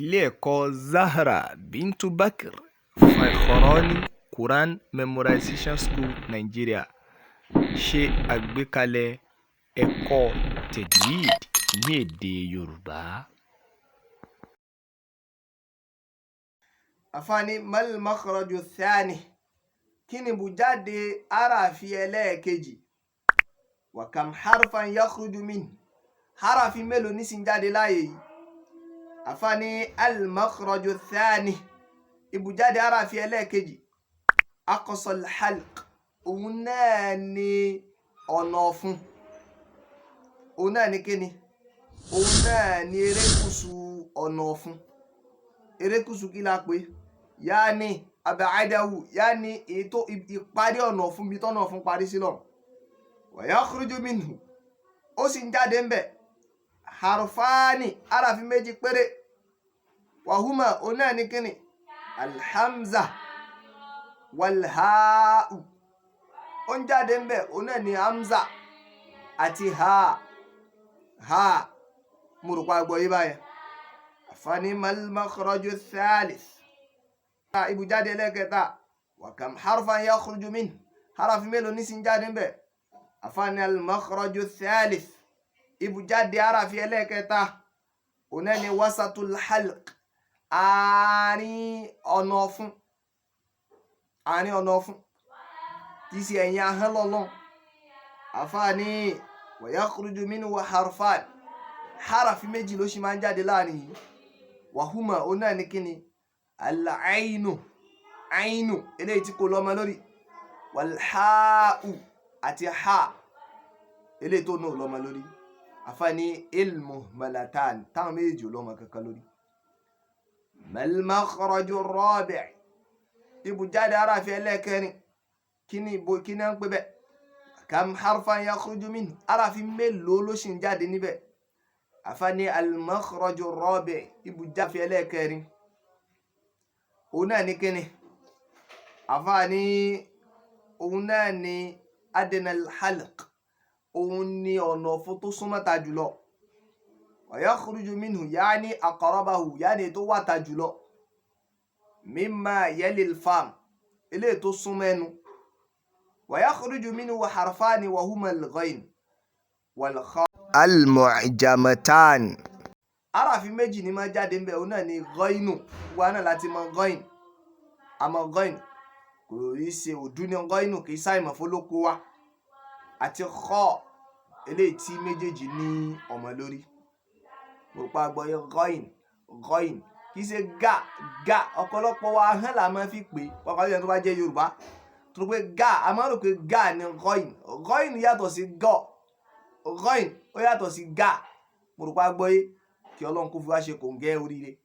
Ilé ẹ̀kọ́ Zahra Bintu Bakr Fakhroni Quran Memorization School Nigeria ṣe àgbékalẹ̀ ẹ̀kọ́ Tajweed ní èdè Yorùbá. Àfààní mal makhraju thani, kí ni bùjáde harafi ẹlẹ́ẹ̀kejì? Wa kam harfan yakhruju min, harafi mélòó ní sì ń jáde láàyè yìí? Àfààní al makhraju thani, ibùjáde harafi ẹlẹ́ẹ̀kejì, aqsal halq, òun náà ni ọ̀nà ọ̀fun, òun náà ni kíni, òun náà ni erékùṣù ọ̀nà ọ̀fun. Erékùṣù kí la pè? Yaani abẹ́àdáwù, yaani ètò ìparí ọ̀nà ọ̀fun, bí tọ́nà ọ̀fun parí sí lọ. Wa yakhruju minhu, ó sì ń jáde ńbẹ̀, harfani, harafi méjì péré. Wàhúmà, òun náà ni kíni? Alhamza walhaa'u, ó ń jáde ńbẹ̀, òun náà ni hamza àti ha ha. Mo rò pa gbọ́ yí báyẹn. Àfààní mal makhraju thalith, ibùjáde ẹlẹ́kẹta. Wa kam harfan yakhruju min, harafi mélòó ní sì ń jáde ńbẹ̀? Àfààní al makhraju thalith, ibùjáde harafi ẹlẹ́kẹta, òun náà ni wasatul halq, àárín ọ̀nà ọ̀fun, àárín ọ̀nà ọ̀fun tí í ṣe ẹ̀yìn ahọ́n lọ́lọ́n. Àfààní wa yakhruju minhu harfan, harafi méjì ló ṣì máa ń jáde láàrin yìí. Wàhúmà, òun náà ní kíni? Al-ainu, ainu eléyìí tí kò lọ́mọ lórí, wal-ha'u àti ha eléyìí tó náà lọ́mọ lórí. Àfààní ilmu malatan, táwọn méjì ò lọ́mọ kankan lórí. Mal makhraju rabi', ibùjáde harafi ẹlẹ́ẹ̀kẹrin, kíni ibo, kíni à ń pè bẹ́ẹ̀? Kam harfan yakhruju minhu, harafi mélòó ló ṣì ń jáde níbẹ̀? Àfààní al-makhraju rabi', ibùjáde ẹlẹ́ẹ̀kẹrin, òun náà ní kíni? Àfààní òun náà ní adna al-halq, òun ní ọ̀nà ọ̀fun tó súnmọ́ ta jùlọ. Wa yakhruju minhu, yaani aqrabahu, yaani tó wà ta jùlọ, mimma yali al-fam, eléyìí tó súnmọ́ ẹnu. Wa yakhruju minhu harfani wa huma al-ghayn wal-kha Al-Mu'jamatan. Harafi méjì ní máa jáde ńbẹ̀, òun náà ni ghainu, wa náà láti mọ ghain, àmọ́ ghain kò í ṣe òdú ní ghainu, kì í ṣàìmọ̀ fólókó wa, àti kha eléyìí tí méjèèjì ní ọmọ lórí. Mo rò pa àgbọ̀yé ghain, ghain kì í ṣe ga ga. Ọ̀pọ̀lọpọ̀ wa ahọ́n là máa fi pè é, pàápàá jùlọ tó bá jẹ́ Yorùbá, tó pé ga, a máa rò pé ga ni ghain. Ghain yàtọ̀ sí gọ, ghain ó yàtọ̀ sí ga. Mo rò pa àgbọ̀yé. Kí Ọlọ́run kó fi wá ṣe kòǹgẹ́ oríire.